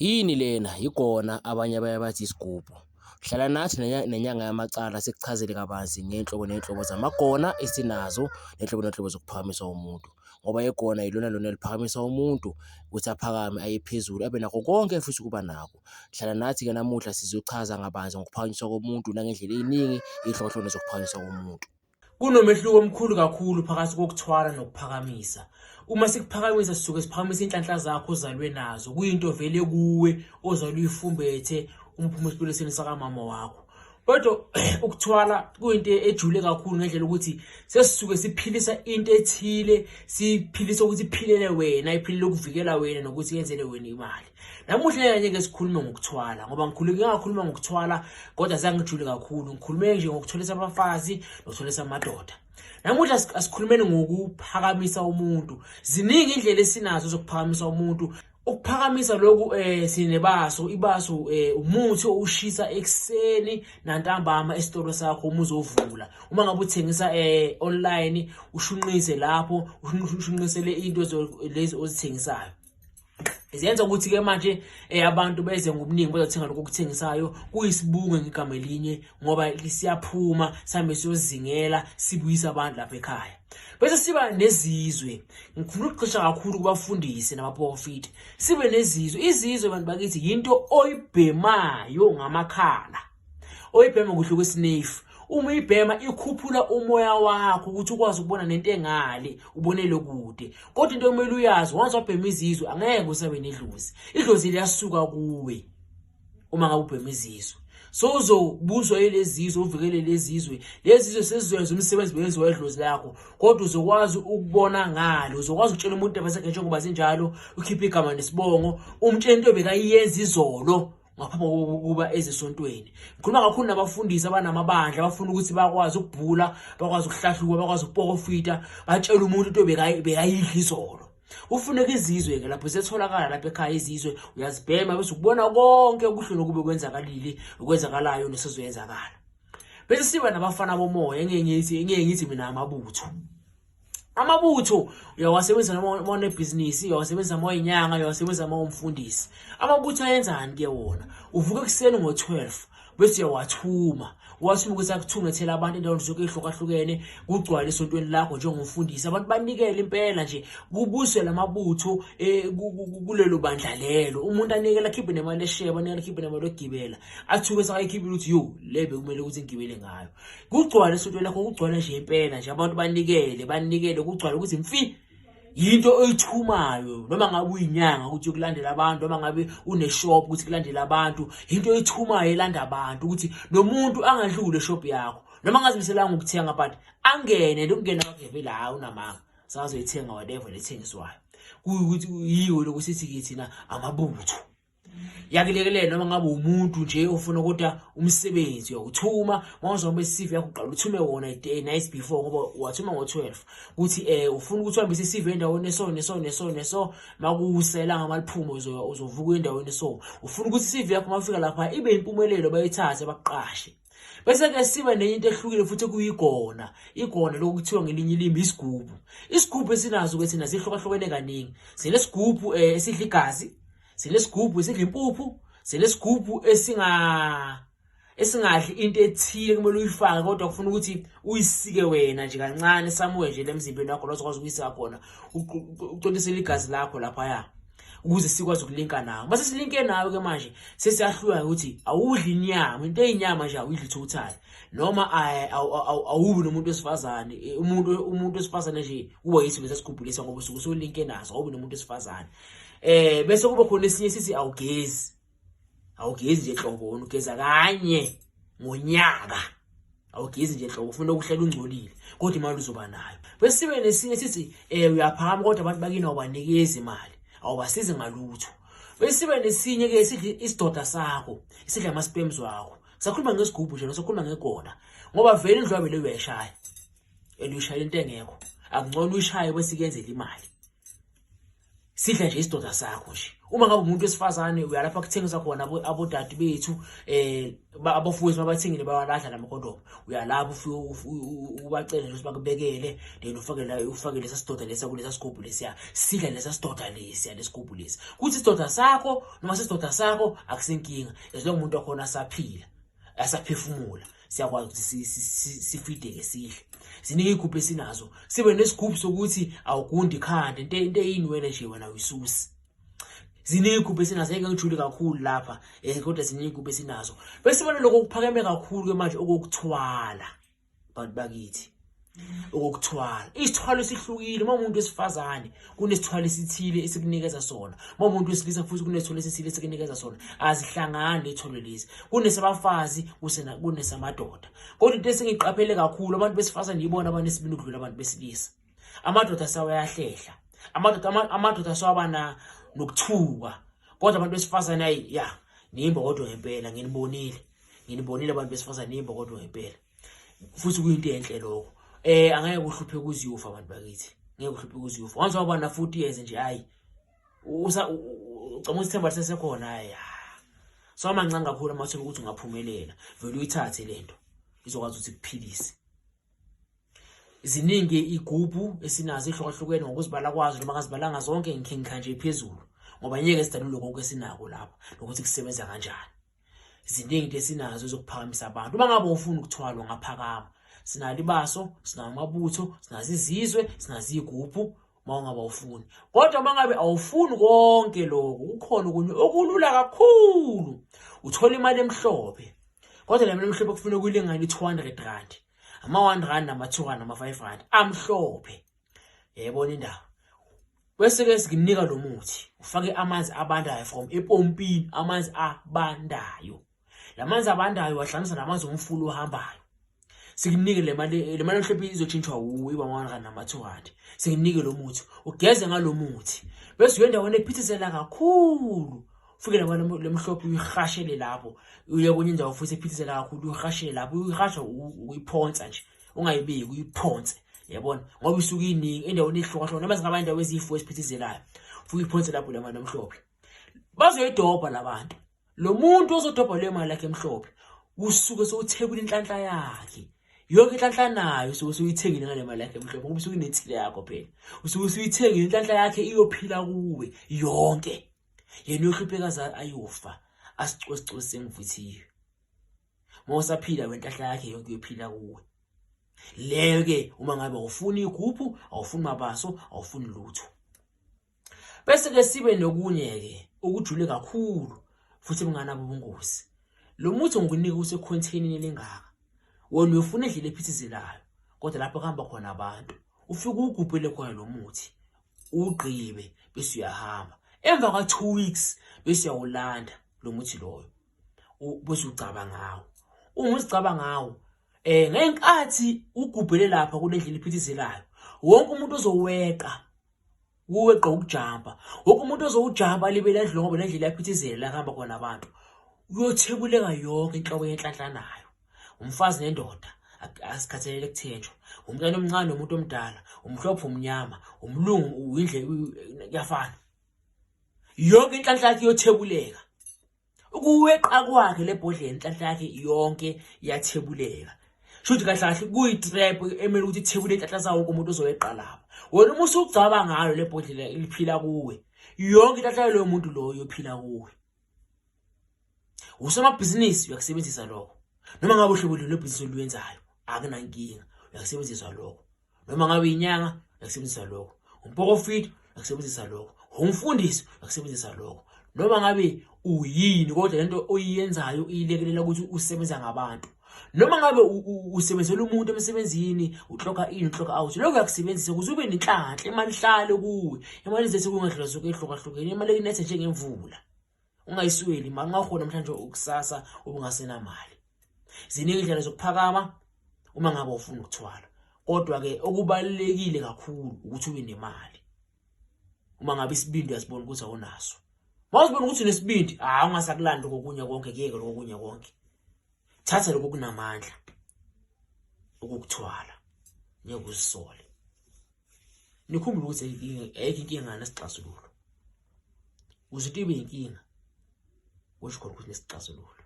Yini lena? Yigona abanye abaye bathi isigubhu. Hlala nathi nenyanga yamacala sikuchazele kabanzi ngey'nhlobo ney'nhlobo zamagona esinazo ney'nhlobo ney'nhlobo zokuphakamisa umuntu. Ngoba igona yilona lona eliphakamisa umuntu ukuthi aphakame aye phezulu abe nakho konke efisa ukuba nakho. Hlala nathi-ke namuhla sizochaza kabanzi ngokuphakanyiswa komuntu nangendlela ey'ningi iy'hlobohlobo zokuphakanyiswa komuntu. Kunomehluko omkhulu kakhulu phakathi kokuthwala nokuphakamisa. Uma sikuphakamisa sisuke siphakamisa inhlanhla zakho ozalwe nazo, kuyinto vele kuwe ozalwe uyifumbethe uma uphuma esibelethweni sakamama wakho. Kodwa ukuthwala kuyinto ejule kakhulu ngendlela ukuthi sesisuke siphilisa into ethile, siphilisa ukuthi iphilele wena, iphilele ukuvikela wena nokuthi yenzele wena imali. Namuhla ngeke sikhulume ngokuthwala ngoba ngikhulume ngingakhuluma ngokuthwala kodwa zange ngijule kakhulu, ngikhulume nje ngokuthwalisa abafazi nokuthwalisa amadoda. Namuhla asikhulumeni ngokuphakamisa umuntu. Ziningi indlela esinazo zokuphakamisa umuntu. Ukuphakamisa lokhu sinebaso, ibaso umuthi owushisa ekuseni nantambama esitolo sakho uma uzovula. Uma ngabe uthengisa online ushunqise lapho, ushunqisele into lezi ozithengisayo. Zenza ukuthi-ke manje abantu beze ngobuningi bazothenga lokho okuthengisayo, kuyisibunge ngegama elinye ngoba siyaphuma sihambe siyozingela sibuyise abantu lapha ekhaya. Bese siba nezizwe, ngifuna ukugxisha kakhulu kubafundisi nabaprofiti. Sibe nezizwe, izizwe bantu bakithi yinto oyibhemayo ngamakhala, oyibhema kuhle kwesinefu. Uma uyibhema ikhuphula umoya wakho ukuthi ukwazi ukubona nento engale, ubonele kude. Kodwa into okumele uyazi, once wabhema izizwe angeke usabe nedlozi. Idlozi liyasuka kuwe uma ngabe ubhema izizwe. So uzobuzwa yilezizwe, uvikele lezizwe. Lezizwe sezizoyenza umsebenzi benziwa idlozi lakho, kodwa uzokwazi ukubona ngalo, uzokwazi ukutshela umuntu abaseke njengoba zinjalo, ukhiphe igama nesibongo, umtshele into ebekayenza izolo ngaphambi kokuba ezisontweni. Ngikhuluma kakhulu nabafundisi abanamabandla abafuna ukuthi bakwazi ukubhula, bakwazi ukuhlahluka, bakwazi ukuporofita, batshele umuntu into bekayidla izolo. Ufuneka izizwe-ke lapho setholakala lapha ekhaya izizwe, uyazibhema bese ukubona konke okuhle nokube kwenzakalile, okwenzakalayo nesezoyenzakala. Bese siba nabafana bomoya, engeke ngithi mina amabutho. Amabutho uyawasebenzisa noma unebhizinisi, uyawasebenzisa uma uyinyanga, uyawasebenzisa uma uwumfundisi. Amabutho ayenzani ke wona? Uvuka ekuseni ngo-12 bese uyawathuma, uwathuma ukuthi akuthungethele abantu endaweni zonke ey'hlukahlukene, kugcwale esontweni lakho njengomfundisi. Abantu banikele impela nje, kubuswe la mabutho kulelo bandla lelo. Umuntu anikele akhiphe nemali esheba, anikele akhiphe nemali yokugibela, athuke sekayikhiphile ukuthi yo le bekumele ukuthi ngigibele ngayo. Kugcwale esontweni lakho, kugcwale nje impela nje, abantu banikele, banikele, kugcwale ukuthi mfi. Yinto oyithumayo noma ngabe uyinyanga ukuthi yokulandela abantu, noma ngabe uneshop ukuthi kulandela abantu, yinto oyithumayo elanda abantu ukuthi nomuntu angadluli eshop yakho, noma angazimiselanga ukuthenga but angene nje, ukungena kwakhe vele hayi unamanga, sazoyithenga whatever lethengiswayo. Kuyukuthi yiyo lokhu sithi ke thina amabutho. Yakulekelela noma ngabe umuntu nje ofuna kodwa umsebenzi, uyawuthuma mawuzohamba i-CV yakho uqala uthume wona a nice before, ngoba wathuma ngo-12 ukuthi ufuna ukuthi uhambise i-CV endaweni eso neso neso neso, makusela ngamaliphumo uzovuka endaweni eso. Ufuna ukuthi i-CV yakho mawufika lapha ibe impumelelo, bayithathe bakuqashe. Bese ke siba nenye into ehlukile futhi kuyigona, igona lokuthiwa ngelinye ilimi isigubhu. Isigubhu esinazo ke thina sihlukahlukene kaningi. Sinesigubhu esidla igazi, sinesigubhu esidla impuphu, sinesigubhu esingadli into ethile kumele uyifake kodwa kufuna ukuthi uyisike wena nje kancane somewhere nje lemzimbeni wakho la uzokwazi ukuyisika khona, ucontisele igazi lakho laphaya ukuze sikwazi ukulinka nawe. Mase silinke nawe ke manje sesiyahluka ukuthi awudli inyama, into eyinyama nje awuyidli total, noma awubi nomuntu wesifazane, umuntu wesifazane nje kuba yiso lesi sigubhu lesi ngoba usuke usulinke naso, awubi nomuntu wesifazane. Bese kuba khona esinye sithi awugezi, awugezi nje nhlobo, wena ugeza kanye ngonyaka, awugezi nje nhlobo, ufuna ukuhlala ungcolile kodwa imali uzoba nayo. Bese sibe nesinye sithi uyaphakama kodwa abantu bakini awubanikezi imali, awubasizi ngalutho. Bese sibe nesinye ke sidla isidoda sakho, sidla ama-sperms wakho. Sakhuluma ngesigubhu nje, sakhuluma ngegona ngoba vele indlwabe leyo uyayishaya and uyishayela into engekho, akungcono uyishaye bese kuyenzela imali. Sidla nje isidoda sakho nje, Uma ngabe umuntu wesifazane uyalapha kuthengiswa khona abodade bethu abafowethu babathengile bawalahla lamakhondomu, uyalapha ufike ubacele nje ukuthi bakubekele, then ufake la, ufake lesa sidoda lesa kulesa sigubhu lesiya, sidla lesa sidoda lesiya lesigubhu lesi, kuthi isidoda sakho noma sisidoda sakho akusenkinga, as long umuntu wakhona asaphila asaphefumula, siyakwazi ukuthi sifideke sidle. Ziningi iy'gubhu esinazo, sibe nesigubhu sokuthi awugundi ikhanda, into eyini wena nje wena uyisusi. Ziningi iy'gubhu esinazo, ngeke ngijule kakhulu lapha, kodwa ziningi iy'gubhu esinazo. Bese sibona lokho okuphakeme kakhulu-ke manje okokuthwala, bantu bakithi, okokuthwala. Isithwalo sihlukile, uma umuntu wesifazane kunesithwalo esithile esikunikeza sona, uma umuntu wesilisa futhi kunesithwalo esithile esikunikeza sona. Azihlangani ley'thwalo lezi, kunesabafazi kunesamadoda. Kodwa into esengiyiqaphele kakhulu, abantu besifazane yibona abanesibindi ukudlula abantu besilisa. Amadoda sawayahlehla, amadoda sawaba nokuthuka, kodwa abantu besifazane ayi ya niyimbokodo ngempela. Nginibonile, nginibonile abantu besifazane, niyimbokodo ngempela, futhi kuyinto enhle lokho. Angeke uhluphe kuziyofa abantu bakithi, ngeke uhluphe kuziyofa. Once waba na 40 years nje, hayi ucabanga ukuthi ithemba lisesekhona, hayi so amancane kakhulu amathuba ukuthi ungaphumelela. Vele uyithathe lento, izokwazi ukuthi ikuphilise. Ziningi igubhu esinazo ehlukahlukene ngokuzibala kwazo, noma ngazibalanga zonke, ngikhe nje phezulu ngoba ngeke sidalule konke esinako lapha nokuthi kusebenza kanjani. Ziningi into esinazo ezokuphakamisa abantu. Uma ngabe ufuna ukuthwalwa ngaphakama, sinalo ibaso, sinawo amabutho, sinazo izizwe, sinazo iy'gubhu uma ungaba ufuni. Kodwa uma ngabe awufuni konke lokho, kukhona okunye okulula kakhulu. Uthola imali emhlophe, kodwa le mali emhlophe kufuneka uyilingane i-200 rand, ama-1 rand, nama-2 rand, nama-5 rand amhlophe. Yayibona indaba? Bese-ke sikunika lo muthi, ufake amanzi abandayo from epompini, amanzi abandayo. La manzi abandayo wahlanganisa namanzi omfula ohambayo. Sikunike le mali, le mali emhlophe izotshintshwa wuwe iba 1 rand nama-2 rand. Sikunike lo muthi, ugeze ngalo muthi, bese uye endaweni ephithizela kakhulu, ufike le mali lemhlophe uyihashele lapho, uye kwenye indawo futhi ephithizela kakhulu uyihashele lapho, uyihasha uyiphonsa nje, ungayibeki, uyiphonse, yabona, ngoba isuke iningi endaweni ehlukahlukene, noma zingaba indawo eziyi-4 eziphithizelayo, ufike uyiphonse lapho le mali emhlophe. Bazoyidobha labantu. Lo muntu ozodobha leyo mali yakhe emhlophe usuke sewuthekula inhlanhla yakhe yonke, inhlanhla nayo usuke usuyithengile ngale mali yakhe emhlophe, ngoba usuke inensila yakho phela, usuke usuyithengile inhlanhla yakhe, iyophila kuwe yonke. Yena uyohlupheka ayofa asicosicose sengivuthiwe. Uma usaphila wenhlanhla yakhe yonke iyophila kuwe. Leyo ke uma ngabe awufuni igubhu, awufuni mabaso, awufuni lutho. Bese ke sibe nokunye ke okujule kakhulu futhi kunganabo ubungozi. Lo muthi ngikunika usekhontheinini elingaka, wena uyofuna indlela ephithizelayo, kodwa lapho kuhamba khona abantu, ufike uwugubhele khona lo muthi, uwugqibe, bese uyahamba. Emva kwa-2 weeks bese uyawulanda lo muthi loyo, bese ucaba ngawo. Uma uzicaba ngawo, ngenkathi ugubhele lapha kule ndlela ephithizelayo, wonke umuntu ozoweqa uweqa ukujampa, wonke umuntu ozowujampa alibele adlule, ngoba le ndlela iyaphithizela la kuhamba khona abantu, uyothebuleka yonke inhloko yenhlanhla nayo. Umfazi nendoda asikhathalele kuthenjwa, umntwana omncane nomuntu omdala, umhlophe umnyama, umlungu, uyindle, kuyafana, yonke inhlanhla yakhe iyothebuleka. Ukuweqa kwakhe le bhodlela, inhlanhla yakhe yonke iyathebuleka. Shuthi kahle kahle kuyi-trap emele ukuthi ithebule inhlanhla zawo wonke umuntu ozoweqa lapha. Wena uma usugcaba ngayo le bhodlela liphila kuwe, yonke inhlanhla yaloyo muntu loyo iyophila kuwe. Usomabhizinisi uyakusebenzisa lokho, noma ngabe uhlobo luni lwebhizinisi oluyenzayo, akunankinga, uyakusebenzisa lokho. Noma ngabe inyanga uyakusebenzisa lokho, umpokofiti uyakusebenzisa lokho, umfundisi uyakusebenzisa lokho, noma ngabe uyini, kodwa lento oyiyenzayo iyilekelela ukuthi usebenza ngabantu. Noma ngabe usebenzela umuntu emsebenzini, uhloka in, uhloka out, lokho uyakusebenzisa ukuze ube nenhlanhla, imali ihlale kuwe, imali izethe kungadlula zonke ehlukahlukene, imali inethe njengemvula, ungayisweli imali, ungaholi namhlanje ukusasa ubungasenamali. Ziningi indlela zokuphakama uma ngabe ufuna ukuthwala, kodwa ke okubalulekile kakhulu ukuthi ube nemali. Uma ngabe isibindi uyasibona ukuthi awunaso, mawuzibona ukuthi unesibindi, hayi ungasakulanda kokunye konke, kuyeke lokunye konke, thatha lokho kunamandla ukukuthwala, ngeke uzisole. Nikhumbule ukuthi ayikho inkinga nesixazululo. Ukuze into ibe yinkinga, kusho khona ukuthi nesixazululo.